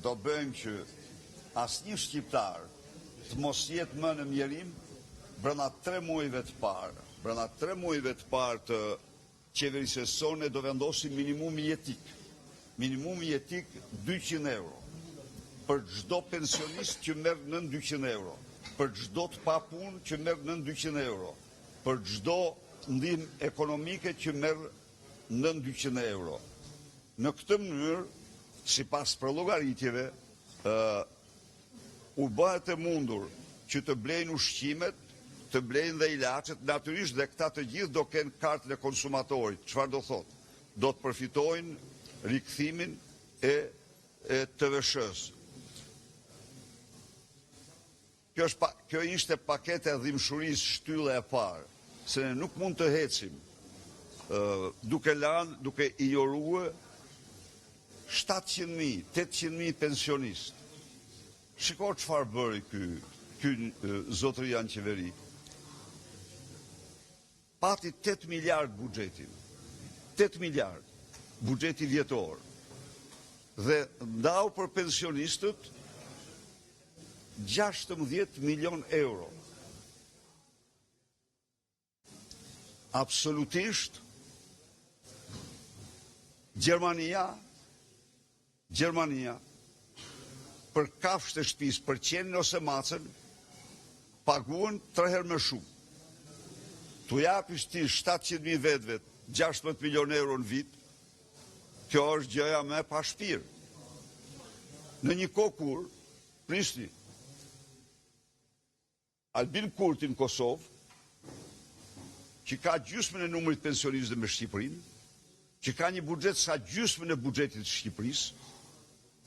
Do bëjmë që asnjë shqiptar të mos jetë më në mjerim brenda tre muajve të parë. Brenda tre muajve të parë të qeverisjes sonë ne do vendosim minimumi jetik. Minimumi jetik 200 euro për çdo pensionist që merr nën 200 euro, për çdo të papunë që merr nën 200 euro, për çdo ndihmë ekonomike që merr nën 200 euro. Në këtë mënyrë, sipas përllogaritjeve, ë u bëhet e mundur që të blejnë ushqimet, të blejnë dhe ilaçet, natyrisht dhe këta të gjithë do kenë kartën e konsumatorit. Çfarë do thotë? Do të përfitojnë rikthimin e e TVSH-së. Kjo është pa, kjo ishte paketa e dhimbshurisë shtylla e parë, se ne nuk mund të ecim ë duke lanë, duke injoruar 700.000, 800.000 pensionistë. Shiko çfarë bëri ky ky zotëria në qeveri. Pati 8 miliard buxhetin. 8 miliard buxheti vjetor. Dhe ndau për pensionistët 16 milion euro. Absolutisht Gjermania Gjermania për kafshët e shtëpisë, për qenin ose macën, paguan 3 herë më shumë. Tu japish ti 700.000 vetëve 16 milion euro në vit, kjo është gjëja më e pashpirë. Në një kohë kur, prisni, Albin Kurti në Kosovë, që ka gjysmën e numrit pensionistëve me Shqipërinë, që ka një buxhet sa gjysmën e buxhetit të Shqipërisë,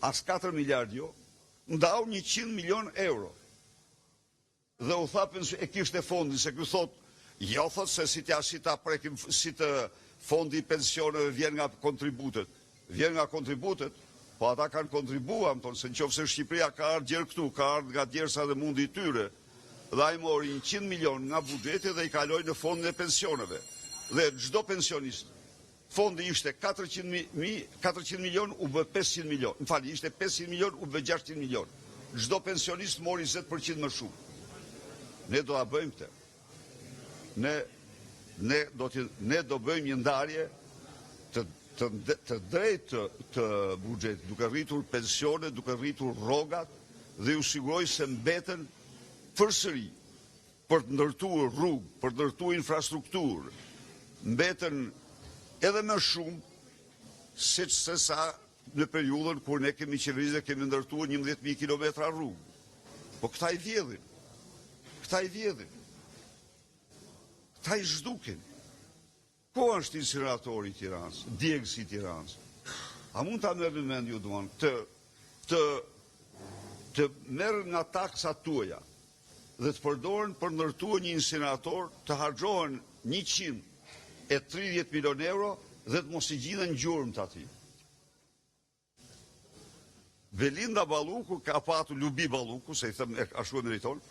as 4 miliard jo, ndau 100 milion euro. Dhe u tha pension, e kishte fondin, se ky thot, jo thot se si t'ja si ta prekim si të fondi i pensioneve vjen nga kontributet. Vjen nga kontributet, po ata kanë kontribuar, më thonë, se në qoftë se Shqipëria ka ardhur gjer këtu, ka ardhur nga djersa dhe mundi i tyre. Dhe ai mori 100 milion nga buxheti dhe i kaloi në fondin e pensioneve. Dhe çdo pensionist Fondi ishte 400 mi, 400 milion u bë 500 milion. Më fal, ishte 500 milion u bë 600 milion. Çdo pensionist mori 20% më shumë. Ne do ta bëjmë këtë. Ne ne do të ne do bëjmë një ndarje të të të drejtë të, të buxhetit, duke rritur pensionet, duke rritur rrogat dhe ju siguroj se mbeten përsëri për të ndërtuar rrugë, për të ndërtuar infrastrukturë, mbeten edhe më shumë se se sa në periudhën kur ne kemi qeverisë dhe kemi ndërtuar 11.000 kilometra rrugë. Po këta i vjedhin. Këta i vjedhin. Këta i zhdukin. Ku është incineratori i Tiranës, djegësi i Tiranës? A mund ta merrni në mend ju duan të të të merren nga taksat tuaja dhe të përdoren për ndërtuar një incinerator të harxhohen 130 milion euro dhe të mos i gjenden gjurmë të atij. Belinda Balluku ka patur Lubi Balluku, se i them ashtu e meriton,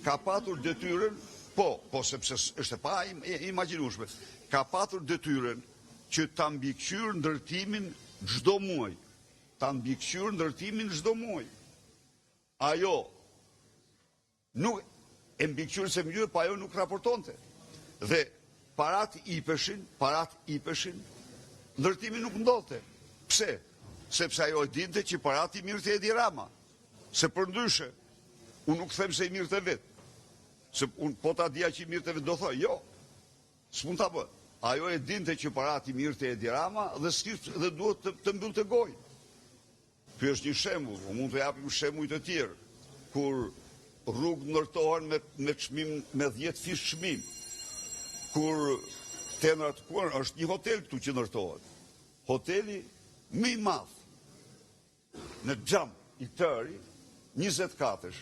ka patur detyrën, po, po sepse është e pa imagjinueshme, ka patur detyrën që ta mbikëqyr ndërtimin çdo muaj, ta mbikëqyr ndërtimin çdo muaj. Ajo nuk e mbikëqyr se mënyrë, po ajo nuk raportonte. Dhe parat ipeshin, parat ipeshin, ndërtimi nuk ndodhte. Pse? Sepse ajo e dinte që parat i mirrte Edi Rama. Se përndryshe, unë nuk them se i mirrte vetë. Se unë po ta dija që i mirrte vetë, do thoj, jo. S'mund ta bë. Ajo e dinte që parat i mirrte Edi Rama dhe s'kish dhe duhet të, të mbyllte gojën. Ky është një shembull, po mund të japim shembuj të tjerë kur rrugë ndërtohen me me çmim me 10 fish çmim. Kur tenderat ku është një hotel këtu që ndërtohet. Hoteli më i madh në xham i tëri 20 katësh.